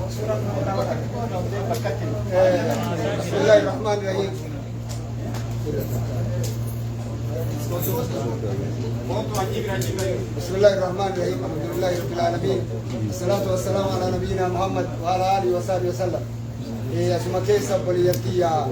Bismillahirrahmanirrahim. Bismillahirrahmanirrahim. Alhamdulillahi rabbil alamin. Assalatu wassalamu ala nabiyyina Muhammad wa ala alihi wa sahbihi wa sallam. Asuma keessa obboleeyyan tiyya,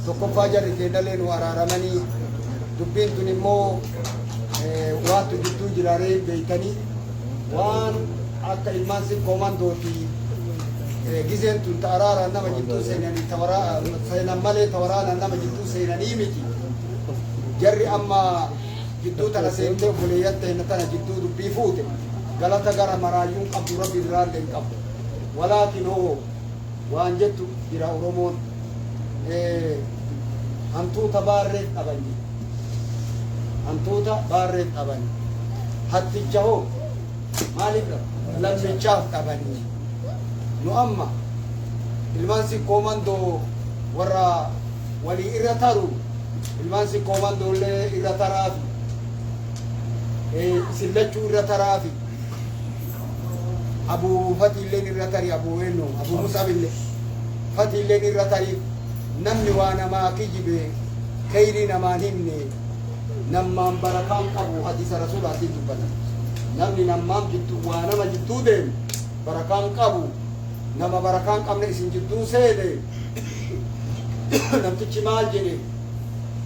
tokkoffaa jarri keenyallee nu araaramanii, dubbiin tun immoo waantu jidduu jiraaree beeytanii, waan akka ilmaan Sikkoo Mandooti gizeen tun ta araaraan nama jidduu seenanii seenan malee ta waraanaan nama jidduu seenanii miti. Jarri amma jidduu tana seentee obboleeyyan teenya tana jidduu dubbii fuute galata gara maraayyuun qabdu, Rabbi biraallee hin qabdu. Walaakin hoo waan jettu jira Oromoon, hantuuta baarreef dhaban jedhe. Hantuuta baarreef dhaban. Hatticha hoo maaliif dhaban? Lammichaaf dhabanii. Nu amma ilmaan Sikkoo Mandoo warra walii irra taru, ilmaan Sikkoo Mandoollee irra taraafi, isin lachuu irra taraafi, Abu Fatiilleen irra tari, Abu eenyu, Abu Musabillee Fatiilleen irra tariif. Namni waa namaa kijibe, keyrii namaan himne, nammaan barakaan qabu. Hadiisa Rasuulaatiin dubbatan. Namni nammaan jidduu waa nama jidduu deemu barakaan qabu. Nama barakaan qabne isin jidduu seene. Namtichi maal jedhe?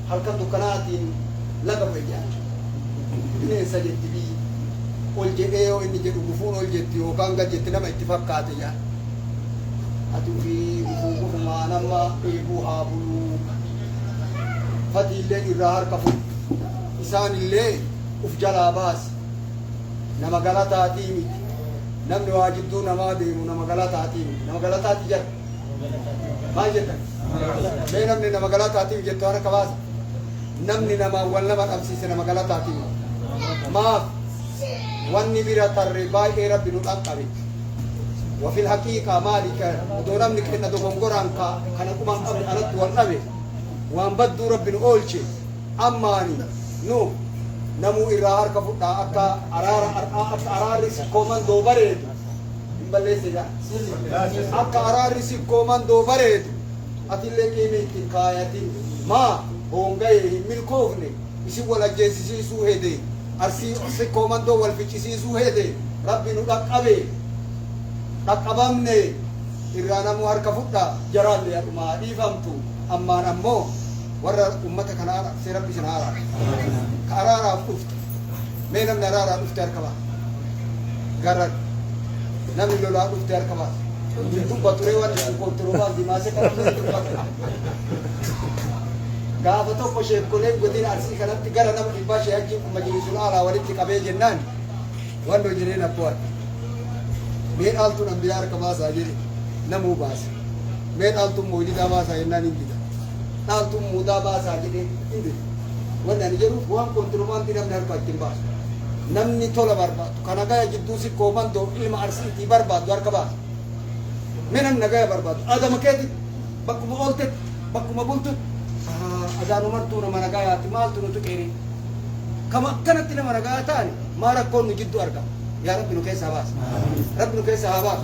Halkan dukkanaatiin laga bu'e jedhan. Bineensa jetti biyyi. Ol jedhee yoo inni jedhu gufuun ol jetti yookaan gad jetti nama itti fakkaate jedhan. Ati ufii gufuu gufumaa nama dheebuu haa buluu. Fatiilleen irraa harka fudhu. Isaanillee uf jalaa baasi. Nama galataatii miti. Namni waa jidduu namaa deemu nama galataatii miti. Nama galataatii jara. Maal jettan? Mee namni nama galataatiif jettu harka baasa. Namni namaan wal nama dhabsiise nama galataatiif. Maaf wanni bira tarre baay'ee Rabbi nu dhaqqabe. Wafil haqiiqaa maali odoo namni kenna dogongoraan ka kana quban qabne alatti wal dhabe, waan badduu Rabbi nu oolche. Ammaani nu namuu irraa harka fudhaa akka araara akka araarri Sikkoo Mandoo bareedu. Hin balleesse. Akka araarri Sikkoo Mandoo bareedu, atillee qiimii ittiin kaayatin. Maa hoongayee hin milkoofne, isin wal ajjeesisiisuu hede, Arsii Sikkoo Mandoo wal ficcisiisuu hede. Rabbi nu dhaqqabe, dhaqqabamne. Irraa namuu harka fudha, jaraallee hadhumaa dhiifamtu. Ammaan ammoo warra ummata kana araarsee, Rabbi isin haa araarsu. Ka araaraaf dhufte, mee namni araaraa dhufte harka baasa. Gara namni lolaa dhufte harka baasa. Hin dubbatu ree, waan isin kontiroobaandii maasee kana hin dubbatu. Gaafa tokko sheekkoleen godina Arsii kanatti gara nama 100 shee hajjiin kun majlisul aalaa walitti qabee jennaan, wannoo jedheen abboo, mee dhaaltuun ambiyaa harka baasaa jedhe. Namuu baase. Mee dhaaltuun moolidaa baasaa jennaan hin dida. Dhaaltuun muudaa baasaa jedhee hin dida. Wanni ani jedhuuf waan kontiroobaandii namni harka ittiin baasu. Namni tola barbaadu ka nagaya jidduu Sikkoo Mandoo ilma Arsiitii barbaaddu harka baasa. Mee namni nagaya barbaadu adama keetitti, bakkuma ooltetti, bakkuma bultutti, adaanumartuu nama nagayaati, maaltu nu tuqeeri? Kama akkanatti nama nagayaa ta'ani maa rakkoon nu jidduu argama? Yaa Rabbi, nu keessaa baasa. Rabbi nu keessaa haa baasu.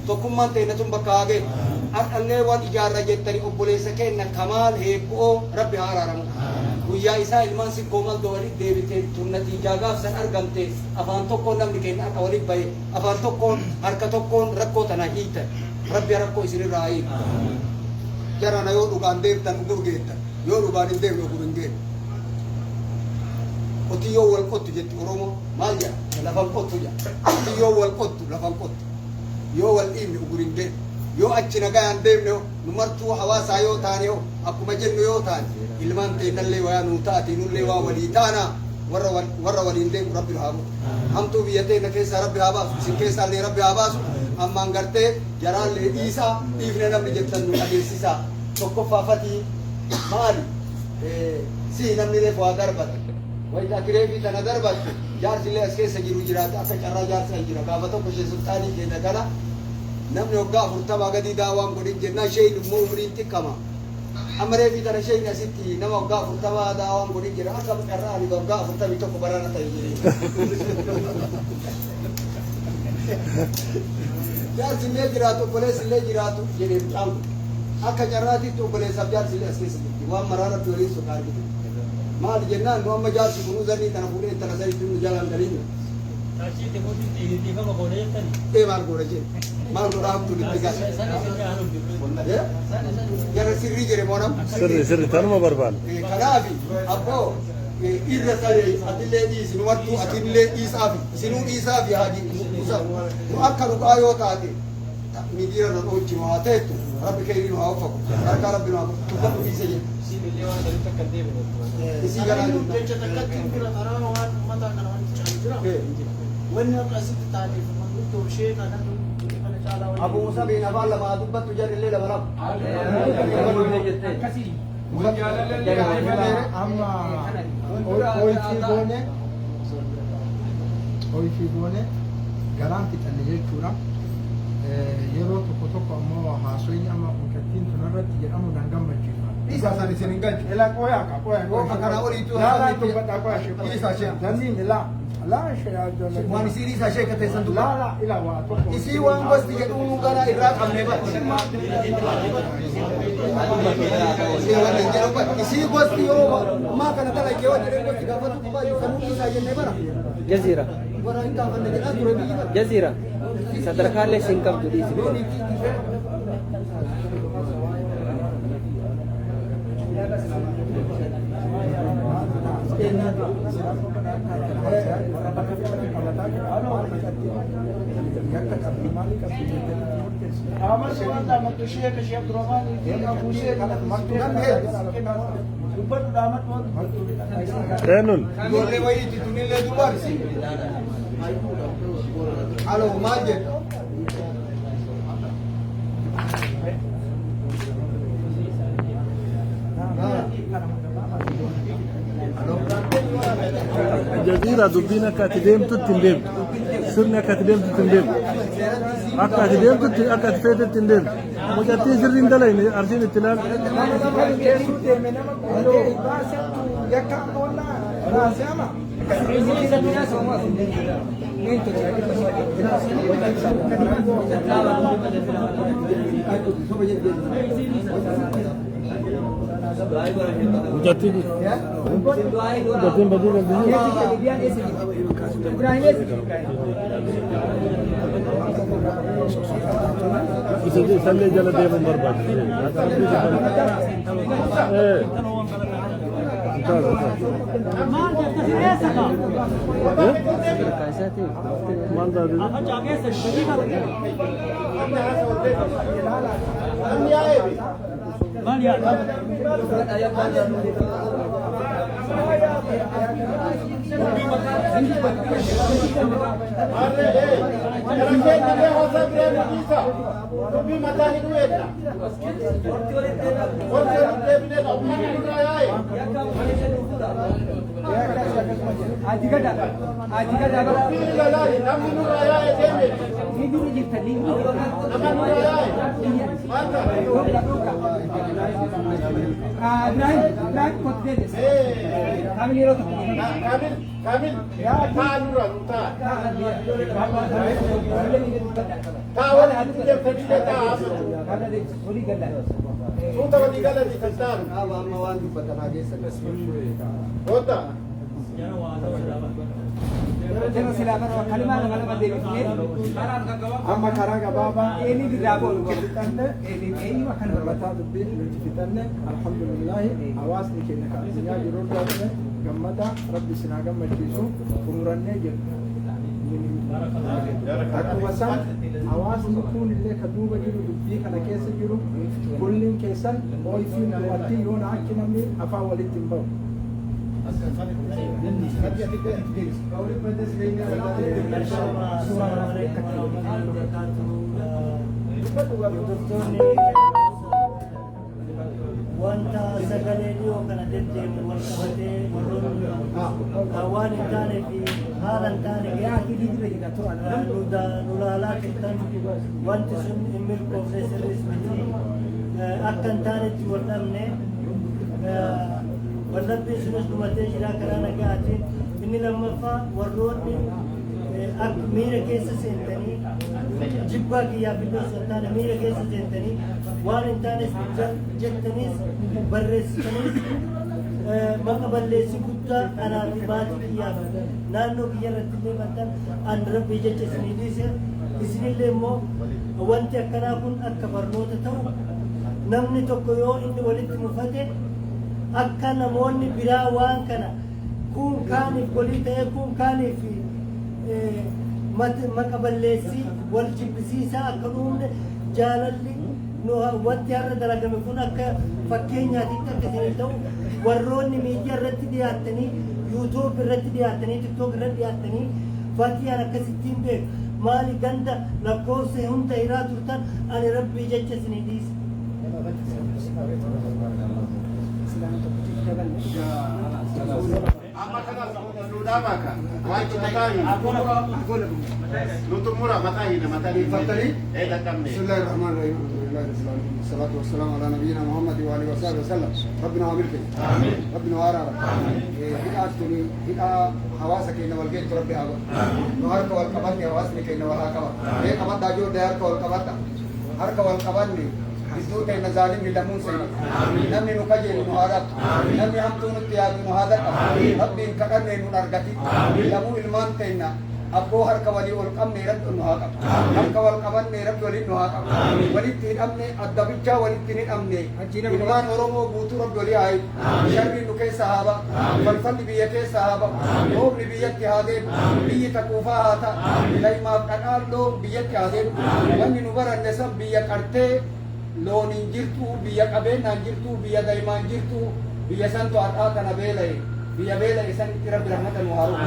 Tokkummaan teenya tun bakka haa geettu. Har'allee waan ijaarra jettani, obboleessa keenya Kamaal Heebbu'oo Rabbi haa araaramu. Guyyaa isaa ilmaan Sikkoo Mandoo walitti deebite tun natiijaa gaafsan argamte. Afaan tokkoon namni keenya har'a walitti bahe, afaan tokkoon, harka tokkoon rakkoo tana hiitan. Rabbi rakkoo isinirraa haa hiiku. Jarana, yoo dhugaan deemtan ugur geettan, yoo dhugaan hin deemne ugur hin geettu. Qotiyyoo wal qottu jetti Oromoo. Maal jedha? Lafan qottu jedha. Qotiyyoo wal qottu lafan qottu. Yoo wal dhiibne ugur hin geettu. Yoo achi nagayaan deemne hoo, nu martuu hawaasaa yoo taane hoo, akkuma jennu yoo taane, ilmaan teennallee wayaa nuu taati, nullee waa walii taanaa. Warra waliin deemu Rabbi haa godhu. Hamtuu biyya teenya keessaa Rabbi haa baasu, isin keessaallee Rabbi haa baasu. Ammaan gartee jaraallee dhiisaa, dhiifne namni jettan nu dhageessisaa. Tokkoffaa fatii maali si namni reefu haa darbate. Wayita ati reefii tana darbatte jaarsillee as keessa jiru jiraate, akka carraa jaarsi as jira. Gaafa tokko ishee sulxaanii keenya kana namni waggaa 40 gadii daawaan godhin jennaan, isheen immoo umriin xiqqama. Amma reefii tana isheen asitti nama waggaa 40 daawaan godhin jedha. Akka carraa ani waggaa 41 barana ta'e jedhee. Jaarsi illee jiraatu, obboleessi illee jiraatu jedhee mucaan kun. Akka carraatitti obboleessaaf jaarsi illee as keessa jirti. Waan maraa Rabbi waliin soqa argite. Maali jennaan, nu amma jaarsi kun uzanii tana fuudhee intala sanitti nu jalaan galiin. Ee, maal goona jee? Maal godhaa hamtuun itti gala? Jarra sirrii jedhe moo nam? Sirri, sirri, tanuma barbaanna. Kanaafi abboo, irra saree atillee dhiisi, nu martuu atillee dhiisaafi, isinuu dhiisaafi, haji nu akka dhugaa yoo taate miidiyaa irra dhoolchinu haa ta'ettu. Rabbi keerii nu haa uffatu, harkaa Rabbi nu haa tuffadhu, dhiise jedhe isii ganaa jenna. Jecha takkatti bira karaa waan uummataa kana wanti caalu jira. Wanni akka asitti taateef manguddoo ishee kana kana caalaa wanni. Abu Musabiin afaan lama haa dubbattu, jarrillee lama lama. Akkasii. Amma ooyifii goone, ooyifii goone, garaan fixanne jechuudha. Yeroo tokko tokko ammoo haasoyni amma mucattiin tunarratti jedhamu nan gammachiisa. Dhiisaa, isaan isin hin galchu. Ila qoyaa ka qoyaa. Qofa kana oliitu. Laa, laa, dubbadhaa, qoyaa ishee. Dhiisaa ishee. Zanniin ilaa laa ishee. Waan isii dhiisaa ishee akka teessan Laa dubbata. laa, ila waa tokko. Isii waan gosti jedhuu gara irraa qabnee bara. Isii gosti yoo ammaa kana dalagee waan jedhee gosti gaafatu qabaa jiru sanuu dhiisaa jennee bara. Jaziira. Warra hin gaafanne jedhaa ture biyyi bara. Jaziira. Sadarkaalee siin qabdu dhiisi. Yoo niitii dhiisee. Dhaamas waan dhaamattu ishee akka ishee Abdurrahmaanii fi Abuu ishee kana dubbadhu, dhaamadhu waan dubbattu. Eenyuun? Ijoollee wayiitti tunillee dubarsi. Aloo, maal jedha? Jaziira, dubbiin akka ati deemtutti hin deemtu. Sirni akka ati deemtutti hin deemtu. Akka ati deemtutti, akka ati feetetti hin deemtu. Mucattiin sirri hin dalayne, arsiin itti ilaal. Nama geessuu deeme, nama guutee baasettu yakka amma wallaa raasee ama. Mucattiin badii qabdi. Isa isallee jala deemuun barbaachisa. Eh. Mumtaaz, mumtaaz. Eh? Maal taate? Dubbii mataa hidhuu eegna. Wanti walitti deebinee uummanni nurraa yaa'e. Dubbiin ilalaali, namni nurraa yaa'e deeme. Nama nurraa yaa'e. Maal taate? Kaamil, Kaamil, taa nurraa nu taa. Taa walitti deemtanii taa haasatu. Suuta walii galanii kan taanu. Qaama amma waan dubbatan haa geessan. Kota. Amma karaa gabaabaa fixanne, mataa dubbii nuti fixanne, alhamdulillahi. Hawaasni keenya kan addunyaa jiru irraa dhufe gammada, Rabbi isin haa gammachiisu, xumurannee jirra. Akkuma san hawaasni kun illee ka duuba jiru, dubbii kana keessa jiru kulliin keessan ooyfiin du'atti yoona achi namni afaan walitti hin bahu. Hordoftoonni wanta sagalee dhiyoo kana deddeemu wal qabatee, warroonni waan hin taane fi haala hin taane nu laalaa turtan, wanti sun hin milkoofne, sirris miti. Akka hin taanetti wal dhabne, wal dhabbiin sunis dhumatee jira karaa nagaatiin. Inni lammaffaa, warroonni akka miira keessa seentanii Jibbaa kiyyaaf illee osoo hin taane, miira keessa seentanii waan hin taanes jettaniis barreessitaniis, maqa balleessi guddaa anaa fi maatii kiyyaaf naannoo kiyya irratti illee bantan. An Rabbii jecha isinii dhiise. Isinillee immoo wanti akkanaa kun akka barnoota ta'u, namni tokko yoo inni walitti mufate, akka namoonni biraa waan kana kun kaaniif golii ta'ee, kun kaaniif maqa balleessii wal jibbisiisaa akka uumne, jaalalli wanti har'a dalagame kun akka fakkeenyaatitti akka isinii ta'u, warroonni miidiyaa irratti dhiyaattanii, YouTube irratti dhiyaattanii, TikTok irratti dhiyaattanii, fatiyaan akkasittiin beeku maali ganda lakkoofsa hunda hiraa turtan, ani Rabbii jecha isinii dhiise. Amma kana nu dhaabaa ka. Waan mataa hin. Nu xumura mataa hin mataa hin. Fattanii? Ee, dadhabne. بسم الله الرحمن الرحيم، الحمد لله رب العالمين، والصلاة والسلام على نبينا محمد وآله وصحبه وسلم. ربنا وملك ربنا وارا hidhaa tuni hidhaa hawaasa keenya wal geettu Rabbi haa godhu. Nu harka wal qabanne, hawaasni keenya wal haa qaba. Mee qabadhaa ijoollee, harka wal qabadha. Harka wal qabanne, gidduu keenya zaalimni lamuun seeni. Namni nu kajeelu nu haa dhabu. Namni hamtuu nutti yaadu nu haa dadhabu. Rabbiin kadhanne nun argati. Lamuu ilmaan keenya abboo harka walii ol qabne, Rabbi nu haa qabu. Harka wal qabanne, Rabbi waliin nu haa qabu. Walitti hidhamne, adda bichaa walitti hin hidhamne. Ilmaan Oromoo guutuu Rabbi walii haa hiiku. Sharriin nu keessa haa ba'u. Falfalli biyya keessa haa ba'u. Roobni biyyatti haa deebi'u. Biyyi taquufaa haa ta'a. Laymaaf dhadhaan loon biyyatti haa deebi'u. Wanni nu baranne san biyya qartee looniin jirtu, biyya qabeenyaan jirtu, biyya daa'imaan jirtu, biyya santu har'aa kana beela'e. Biyya beela'e sanitti Rabbi rahmata nu haa robu.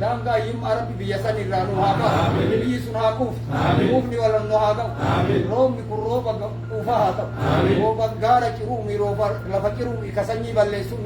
Daangaa hiyyummaa Rabbi biyya san irraa nu haa ba'u. Biyyi sun haa kuuftu. Kuufni wal nu haa ga'u. Roobni kun rooba quufaa haa ta'u. Rooba gaara ciruumi, rooba lafa ciruumi, ka sanyii balleessuumi.